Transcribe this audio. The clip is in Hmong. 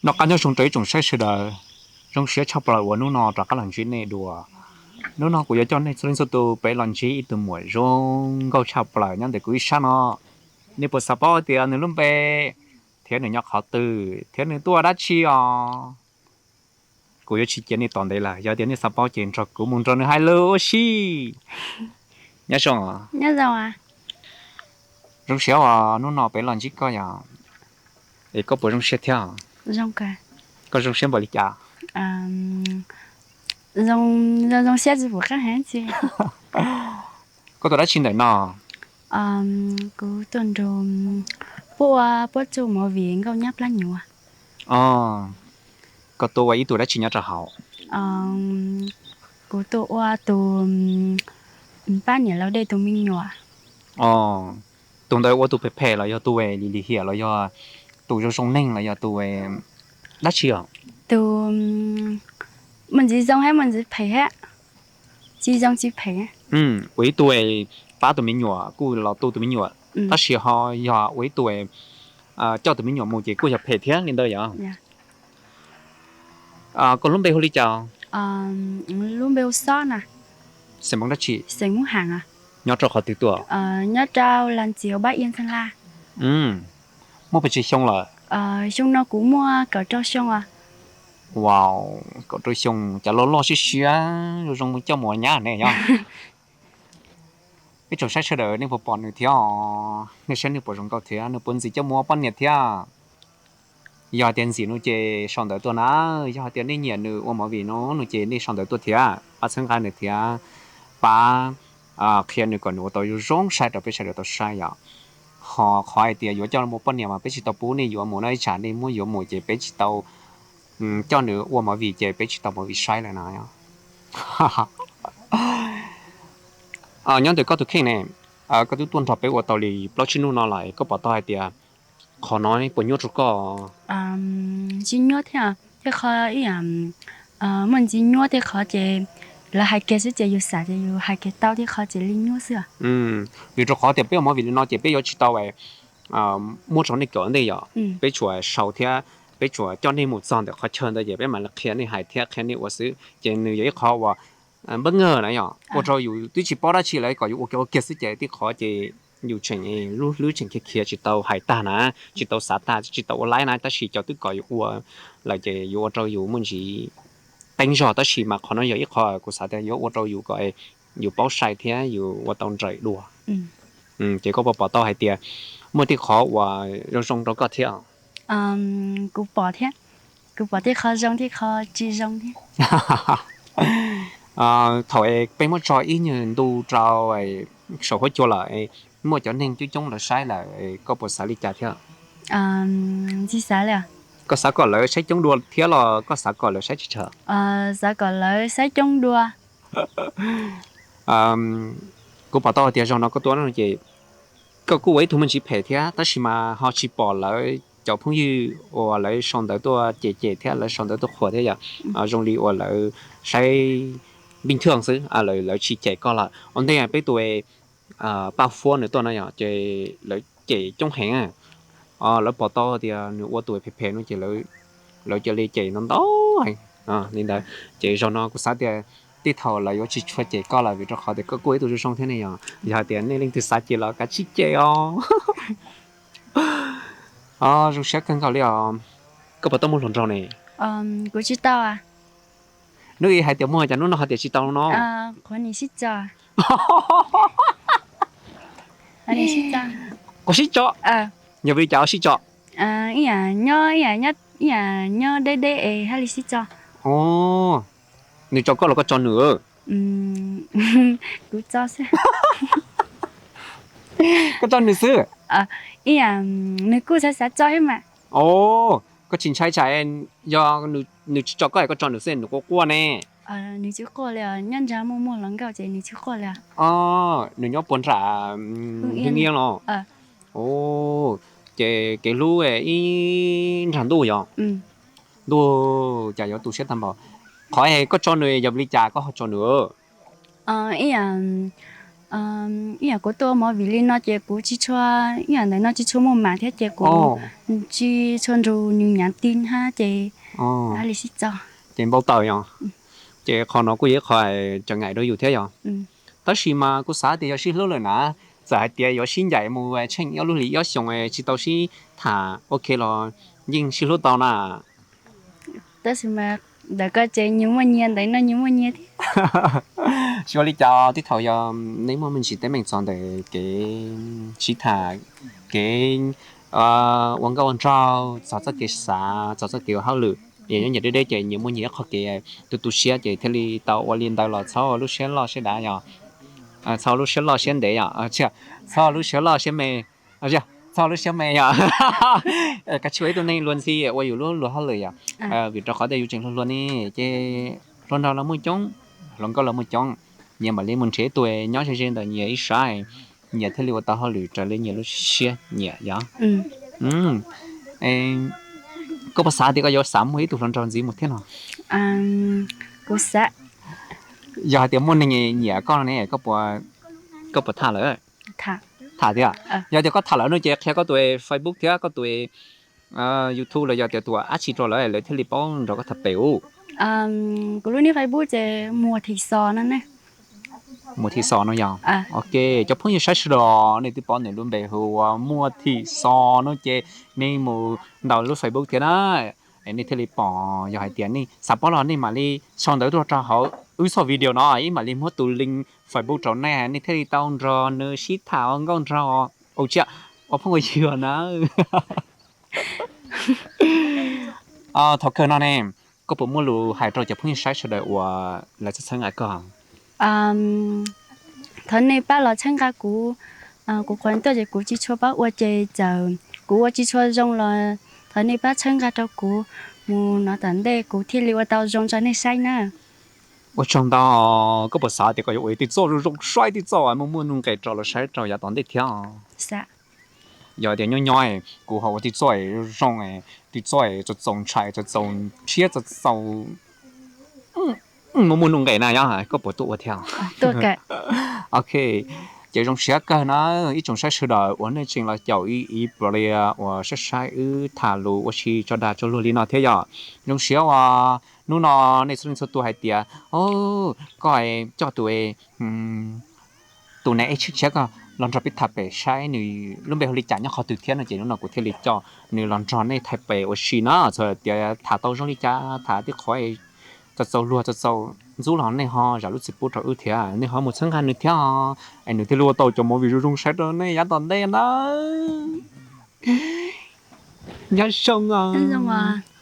Noj qab nyob zoo rau ib tsoom saib sawv daws, zoo siab tshaj plaws uas hnub no rov qab los ntsib nej dua. Hnub no kuv yuav coj nej txhua leej txhua tus peb los ntsib ib tug muam zoo nkauj tshaj plaws nyob ntawm kuv ib sab no. Nej puas xav paub tias nws lub npe thiab nws nyob qhov twg thiab nws tuaj dab tsi os? Kuv yuav tsis cia nej tos ntev lawm, yog tias nej xav paub ces nrog kuv mus nrog nws hais lus ua si. Nyob zoo. Zoo siab uas hnub no peb los ntsib koj yom. Es koj puas zoo siab thiab? Koj zoo siab npaum li cas? Koj tuaj dab tsi ntawm no? Kuv tuaj nrog puab ua puab txuj movie Nkauj Nyab Plab Nyuam. Koj tuaj ua ib tug dab tsi nyob rau hauv? Kuv tuaj ua tus pab niam laus dej tus me nyuam. Tus ntawd ua tus phem phem los yog tus lim lim hiam los yog tus zoo zoo neeg los yog tus dab tsi os? Tus muaj ntxiv zoo thiab muaj ntxiv phem thiab. Tsis zoo tsis phem. Ua ib tug pab tus me nyuam kuj los tu tus me nyuam, tab sis ho yog ua ib tug coj tus me nyuam mus ces kuj yog phem thiab li ntawd yom. Koj lub npe hu li cas? Lub npe hu Xob na. Xeem Hmoob dab tsi? Xeem Hmoob Ham. Nyob rau qhov twg tuaj? Nyob rau Las Ntxias, Pab Iab, Xeeb Las. Muaj pes tsawg xyoo lawm? Xyoo no kuv muaj kaum rau xyoo os. Wow, kaum rau xyoo cas loj loj siab siab zoo zoo coj mus ua nyab ne yom. Ib tsoom saib sawv daws nej puas pom nws thiab os? Nej saib nws puas zoo nkauj thiab, nws puas ntxim coj mus ua poj niam thiab? Yog hais tias ntxim no ces sau ntawv tuaj na, yog hais tias nej nyiam nws ua movie no no ces nej sau ntawv tuaj thiab, pab txhawb nqa nws thiab, pab qhia nws kom nws ua tau zoo zoo saib rau peb sawv daws tau saib yom. Ho qhov hais tias yuav coj mus ua poj niam mas peb tsis tau pub nej yuav mus no, ib tsam nej muab yuav mus ces peb tsis tau coj nws ua movie ces peb tsis tau movie saib lawm na. Nyob ntawm koj tus kheej ne, koj twb tuaj nrog peb ua tau li plaub tsib hnub no lawm, koj pom tau hais tias qhov no puas nyuaj rau koj? Tsis nyuaj thiab, tej qhov ib yam muaj ntxiv nyuaj, tej qhov ces lawv hais kiag xwb ces yus xav ces yus hais kiag tau, tej qhov ces li nyuaj xwb. Vim rau qhov tias peb ua movie li no ces peb yuav tsis tau muab rau nej kawm ua ntej yom, peb tsuas sau thiab peb tsuas coj nej mus txog ntawm qhov chaw ntawd ces peb mam li qhia nej hais thiab qhia nej ua xwb, ces nws yog ib qhov uas npab ngawg na yom, ua rau yus twb tsis paub dab tsi lawm kom yus ua kiag ua kiag xwb ces tej qhov ces yus tseem lub hlwb tseem khiav khiav tsis tau hais tag na, tsis tau xav tag tsis tau ua laib na, tab sis cov twb kom yus ua lawm ces yuav ua rau yus muaj ntsis qeeb zog, tab sis mas qhov no yog ib qho kuv xav tias yuav ua rau yus kom yus paub sai thiab yus ua tau nrawm dua. Ces koj puas pom tau hais tias muaj tej qhov uas zoo zoo rau koj thiab? Kuv pom thiab, kuv pom tej qhov zoo tej qhov tsis zoo thiab. Thaum peb muab tso ib nyuag ntu rau saum huab cua lawm, muaj cov neeg coob coob lawv saib lawm, koj puas xav li cas thiab? Tsis xav li. Koj xav kom lawv saib coob dua thiab los koj xav kom lawv saib tsis tshua? Xav kom lawv saib coob dua. Kuv pom tau tias zaum no koj tuaj no ces koj kuj ua ib tug me ntsis phem thiab, tab sis mas ho tsis pom lawv cov phooj ywg uas lawv sau ntawv tuaj cem cem thiab lawv sau ntawv tuaj qhuas thiab yom, zoo li uas lawv saib npij thwj xwb, lawv tsis cem koj lawm. Ua ntej peb tus Paj Huab nws tuaj no yom, ces lawv cem coob heev. Lawv pom tau tias nws ua tus phem phem no ces lawv cia li cem ntau ntau heev li ntawd. Ces zaum no kuv xav tias tej thaum lawv yuav tsis tshua cem koj lawm vim rau qhov tias koj kuj ua ib tug zoo zoo thiab ne yom. Yog hais tias nej leej twg xav cem los kav tsij cem os. Zoo siab kawg nkaus li os. Koj puas tau muaj hluas nraug ne? Kuv tsis tau. Hnub ib hais tias muaj, cas hnub no hais tias tsis tau no? Qhuav nim sib tso. Qhuav sib tso? Yog vim li cas ho sib tso? Ib yam nyob, ib yam nyob deb deb es thiaj li sib tso. Nws tso koj los koj tso nws? Kuv tso xwb. Koj tso nws xwb? Ib yam nws kuj xav xav tso thiab mas. Koj tsis ntshai tsam yog nws tsis tso koj es koj tso nws xwb nws quaj quaj ne? Nws tsis quaj li, nyob nram muaj muaj hluas nkauj ces nws tsis quaj li. Nws nyob puag nram Hwm Iab los? Ces kev hlub ib nrag ntuj yog? Ntuj, cas yuav tu siab tag npaum. Qhov koj tso nws yog vim li cas koj ho tso nws? Ib yam Ib yam kuv tuaj ua movie li no ces kuv tsis tshua, ib yam ntawm no tsis tshua muaj mam thiab ces kuv tsis tshua nrug nws nyav ti hab ces hab li sib txog. Ces npau taws yog, ces qhov no kuj yog ib qho tseem ngaim rau yus thiab yog. Tab sis mas kuv xav tias yog sib hlub lawm na, txawm hais tias yuav sib ncaim mus tsheej ob lub hlis ob xyoos tsis tau sib tham ok los yeej sib hlub tau na. Tab sis mas ntawm koj ces nyias muaj nyias, ntawm no nyias muaj nyias thiab. Xyov li cas tib thaum yog nej muaj me ntsis teeb meem txog ntawm kev sib tham, kev ua nkauj ua nraug, txog txoj kev xav, txog txoj kev ua hauj lwm, es nyob nyias deb deb ces nyias muaj nyias ib qho kev tu tu siab ces thiaj li tau ua li ntawd los txhob ua lub siab loj siab dav yog. Txhob ua lub siab loj siab ntev yog, txhob ua lub siab loj siab me, txhob ua lub siab me yog. Kav tsij ua ib tug neeg luag ntxhi ua yus lub luag hauj lwm yog, vim rau qhov tias yus tseem hluas hluas ne ces hluas nraug los muaj coob, hluas nkauj los muaj coob, nyias mam li mus nrhiav ib tug nyob ze ze ntawm nyias ib sab, nyias thiaj li ua tau hauj lwm raws li nyias lub siab nyiam yog. Koj puas xav tias koj yuav xav muaj ib tug hluas nraug ntxiv mus thiab no? Kuv xav. Yog hais tias muaj neeg nyiam koj ne, koj puas tham lawv? Tham thiab. Yog tias koj tham lawv no ces qhia koj tus Facebook thiab koj tus YouTube los yog tias tus dab tsi rau lawv, lawv thiaj li paub nrog koj tham pem ub. Kuv lub nick Facebook ces Muas Thim Xos no ne. Muas Thim Xos no yog. Ok, cov phooj ywg saib sawv daws, nej twb paub nws lub npe hu ua Muas Thim Xos no ces nej mus ntaus lub Facebook thiab na, nej thiaj li pom. Yog hais tias nej xav paub los nej mam li sau ntawv tuaj rau hauv wb txoj video no, ib mam li muab tus link Facebook rau nej, nej thiaj li tau nrog nws sib tham ua nkauj nraug, ua phooj ua ywg na. Thaum kawg no ne, koj puas muaj lus hais rau cov phooj ywg saib sawv daws uas lawv txhawb nqa koj? Thov nej pab los txhawb nqa kuv. Kuv qhuas tuaj ces kuv tsis tshua paub ua ces txawm kuv ua tsis tshua zoo los thov nej pab txhawb nqa rau kuv mus no tom ntej kuv thiaj li ua tau zoo rau nej saib na. Ua tsaug ntau. Koj puas xav tias koj yuav ua ib tug txoj zoo zoo saib, tug txoj muaj muaj nuj nqis rau lawv saib rau yav tom ntej thiab? Yog tias nyob nyob kuv ho ua tug txoj zoo zoo, tug txoj txaus txaus ntshai, txaus txaus ntshiab, txaus txaus muaj muaj nuj nqis na, yog koj puas tuaj ua thiab? Ok, ces zoo siab kawg na ib tsoom saib sawv daws uas nej tseem los caum ib pliag uas saib saib wb tham lus ua si tso dag tso luag li no thiab yog. Zoo siab uas hnub no nej txhua leej txhua tus hais tias, o, koj coj tus tus neeg ib tsheb tshiab koj los nrog peb tham pem saib nws lub npe hu li cas nyob qhov twg thiab no ces hnub no kuv thiaj li coj nws los nrog nej tham pem ua si na. Txawm tias tham tau zoo li cas, tham tib qho txaus txaus luag txaus txaus ntxub los nej ho zam lub txim pub rau wb thiab, nej ho mus txhawb nqa nws thiab, es nws thiaj li ua tau cov movie zoo zoo saib rau nej yav tom ntej na. Nyob zoo os.